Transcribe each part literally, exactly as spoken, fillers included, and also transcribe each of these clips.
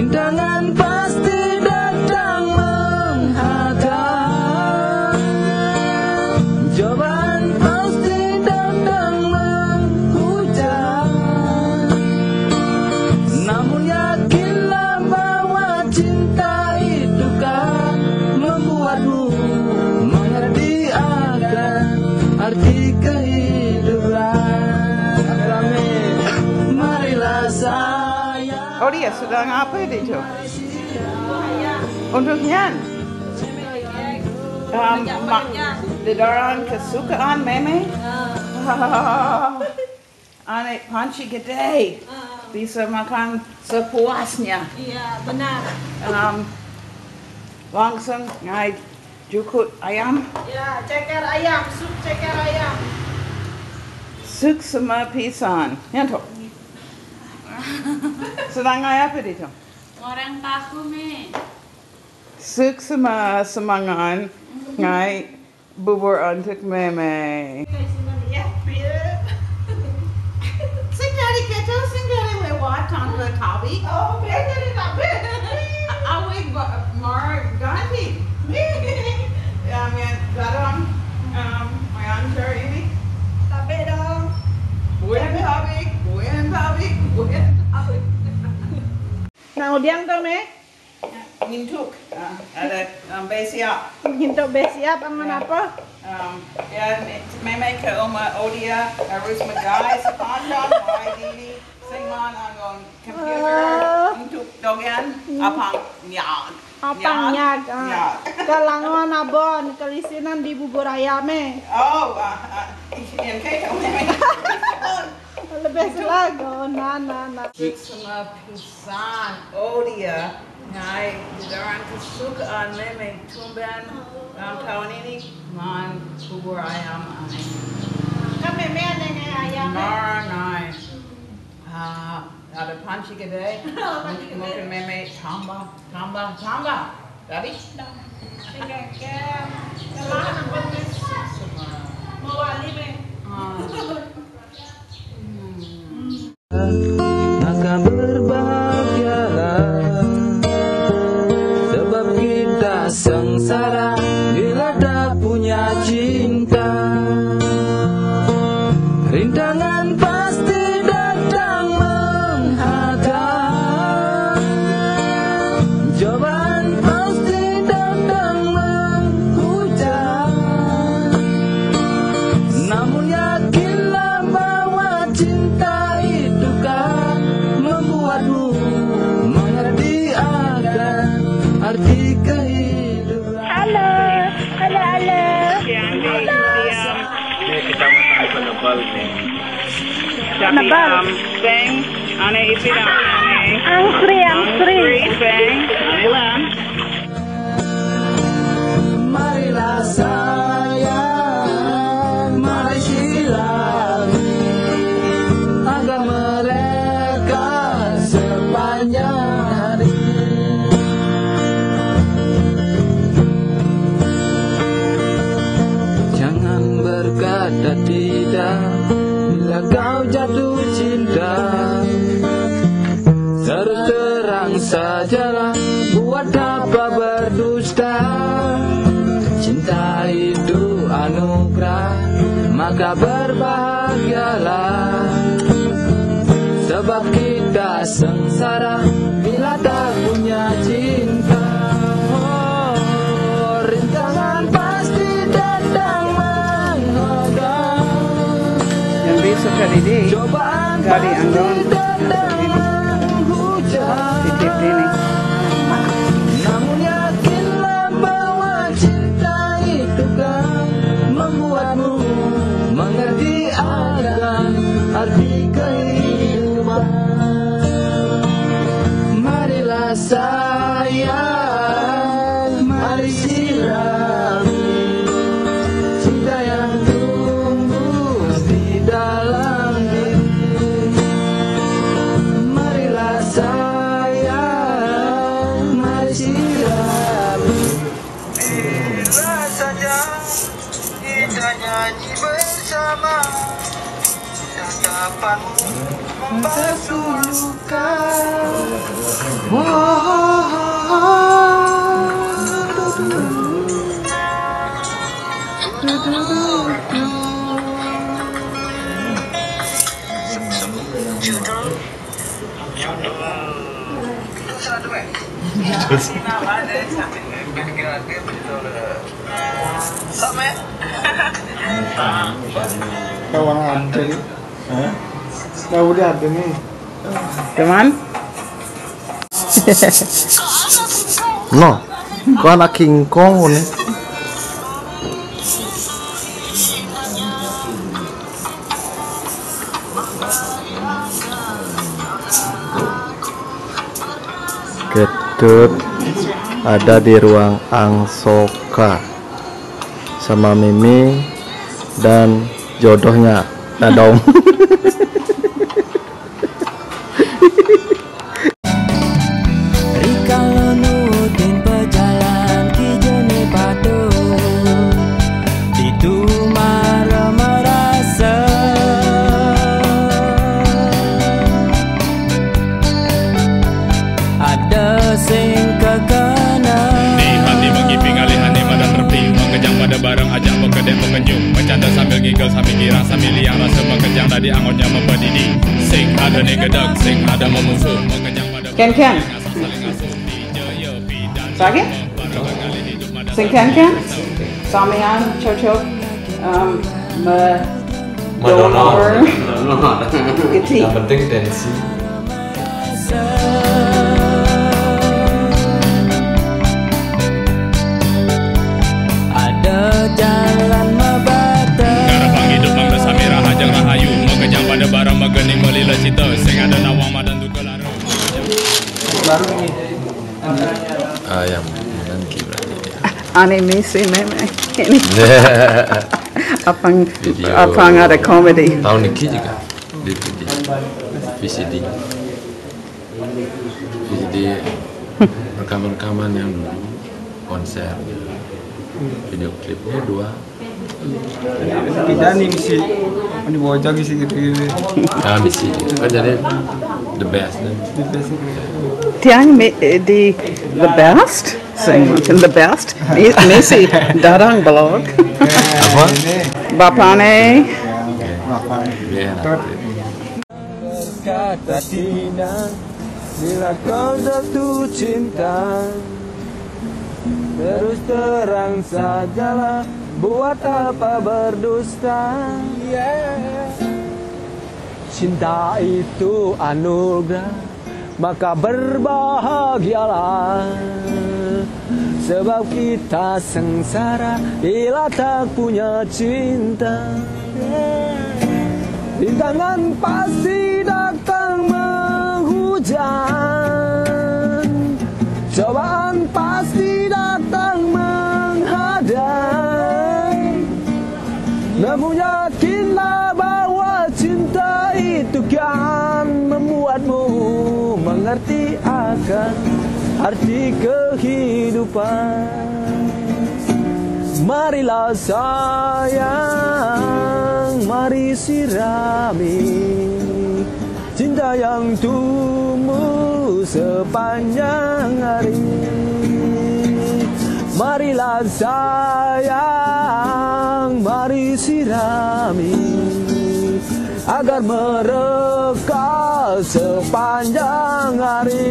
Rintangan pasti datang menghadang, cobaan pasti datang menghujam. Namun yakinlah bahwa cinta itu kan membuatmu mengerti akan arti kehidupan. Marilah saya. Oh, dia sedang apa itu? Untuk Nyan. Um, ma- dedaran kesukaan Meme. Anak panci gede. Bisa makan sepuasnya. Iya, benar. Um, langsung ngai jukut ayam. Ya, ceker ayam, sup ceker ayam. Suksma pisan. Nyantok. Sedang ngai apa itu? Orang paku, Me. Suksma semangan ngai bubur untuk Meme. Sing dari kecil, sing dari lewat tangga tabi. Oh, beda dari tabi. Awig ba- mar ganti. Ya, men, garang, um, my auntie ini. Tabi dong. Buen tabi, buen tabi, buen tabi. Nah, udiang to, Me? Ngintuk. Ah, ada, um, besiap. Ngintuk besiap, angan apa? Um, ya, Meme ke Oma Odia, harus megai sepanjang hari ini. Sing man angon computer untuk dogen apang nyag. Apang nyag, ah. Nyag. Kalangon abon, kalisinan di bubur ayam, eh. Oh, ah, ah, yang kayak kamu. Lebih selagu, na, na, na. Sama pisan, oh dia, ngai, dedaran kesukaan Meme tumben, um, tahun ini, man, bubur ayam, ai. Kan Meme ada ngai ayam, eh? Mar, ngai. Ah, ada panci gede. Panci gede. Mungkin Meme tambah, tambah, tambah. Jadi? Tinggal ke, telah nangkut, Miss. Semua. Mau wali, Me. Ah. Hmm. Maka berbahagialah, sebab kita sengsara bila tak punya cinta. Rintangan pasti datang menghadang, cobaan pasti datang menghujam. Namun yakinlah bahwa cinta itu kan membuatmu mengerti akan arti kehidupan. Halo, halo, halo. Halo. Di Kecamatan Penebal ni. Penebal. Beng, ane ipin ane. Angsri, angsri. Angsri, Beng. Ilan. Marilah saya, mari silaturahmi agar mereka sepanjang hari. Jangan berkata tidak bila kau jatuh cinta. Terus terang sajalah, buat apa berdusta? Cinta itu anugerah, maka berbahagialah. Sebab kita sengsara bila tak punya cinta. Oh, rintangan pasti datang menghadang. Yang bisa kali ini. Cobaan dari pasti Anggawan. Datang menghujam. Titip ini. Namun yakinlah bahwa cinta itu kan membuatmu mengerti akan arti kehidupan. Marilah saya, mari sirami cinta yang tumbuh di dalam diri. Marilah saya, mari sirami. Bila saja kita nyanyi bersama, tatapanmu membasuh luka. Kawan ada nih. Hah? Nah, udah ada nih. Teman? No, ko anak King Kong ko ni. Ketut ada di ruang Angsoka sama Mimi dan jodohnya Dadong. Rikalo nutin pejalan kijene patut ditu mara merasa. Ada sing kekena. Di hati mengipi ngalih ane madan repi. Mengejang pada barang ajak pekedek pengenjung. Bercanda sambil ngigel sambil girang sambil liang rasa mengejang tadi anggotnya mempedidi. Sing ada ne gedeg, sing ada memusuh. Mengejang pada Ken Ken. Sage? Sing Ken Ken? Samian, Chocho, um, me, Madonna. Geti. Yang penting tensi. Ada jalan mabata. Ngarapang hidup mangda sami rahaja rahayu. Mengejang pada barang megening melila cita. Sing ada nawang madan duka lara. Baru ini. Ah, yang nanti berarti. Ane misi meme. Ini apang Video. Apang ada komedi. Tahun niki juga di, di V C D. V C D rekaman-rekaman yang dulu, konser, video klipnya dua. Kita nih misi ini bocah sih gitu gitu. Kami sih, kan jadi the best nih. Di best. Tiang mi, eh, di the best. Sing the best. Mi, misi Dadang blog. Apa? Bapane. Iya. Kata Tina, bila kau jatuh cinta, terus terang sajalah, buat apa berdusta? Cinta itu anugerah, maka berbahagialah. Sebab kita sengsara bila tak punya cinta. Rintangan pasti datang menghujan. Cobaan pasti datang menghadang. Namun yakinlah bahwa cinta itu kan membuatmu mengerti akan arti kehidupan. Marilah sayang, mari sirami cinta yang tumbuh sepanjang hari. Marilah sayang, mari sirami agar mereka sepanjang hari.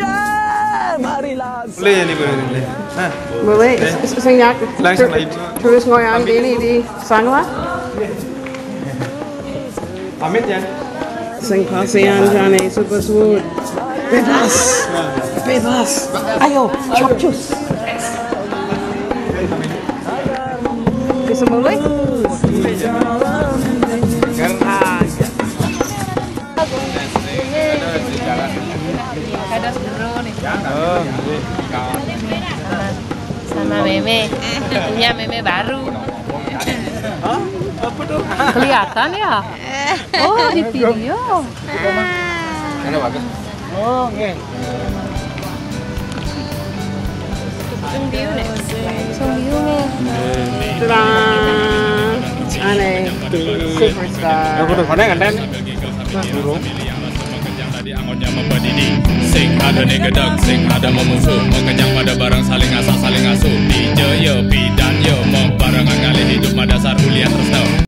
Yeah, marilah. Boleh ya nih, boleh, boleh. Nah, Boleh, s- s- sing yak. Langsung lagi. Terus ngoyang dini di sangla. Pamit ya. Sing pasian jane super smooth. Bebas. Bebas. Ayo, chop cus. Bisa mulai? Sama meme. Iya, meme baru. Kelihatan ya? Oh, di video. Oh, oke. Sung Biu nih. Sung Biu nih. Tadang. Ane superstar. Aku udah pada kan? Tadi anggotnya mempedidi. Sing ada ne gedeg, sing ada memusuh. Mengejang pada barang saling asa